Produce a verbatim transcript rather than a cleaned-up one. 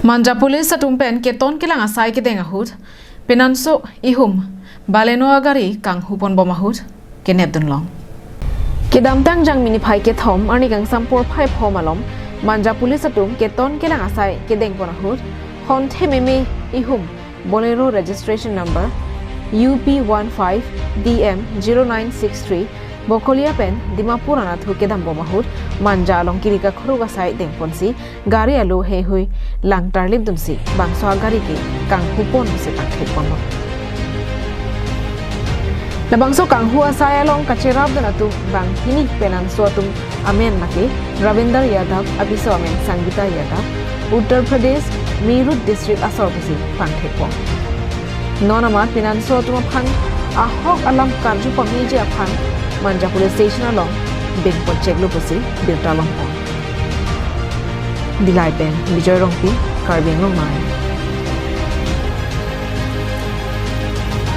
Manja Police atum pen keton kelang asai kedeng ahut, penanso ihum Baleno agari kanghu ponbom ahut kenep dunlong. Kedamtang Jangmi niphai kethom arni kangsam porphai pho malom Manja Police atum keton kelang asai kedeng pon ahut, honthe meme ihum Bolero registration number U P one five D M zero nine six three Bokolia pen Dimapur anatthu kedambom ahut, Manja along kiri kakhruk asai dengponsi gari alo heihui lang tarlip dunsi bangso agari ke kanghu pon pusi pangthek ponlo. Labangso kanghu asai along kacherap dun atum banghini penanso atum amen lake Ravinder Yadav, apiso amen Sangeeta Yadav, Uttar Pradesh, Meerut District asor pusi pangthek pon. Non amat penanso atum aphan ahok alam karju pameji aphan Manja Police Station along bengpon cheklo pusi birta longpon. Dillai pen Bijoy Rongpi, Karbi Anglong Online.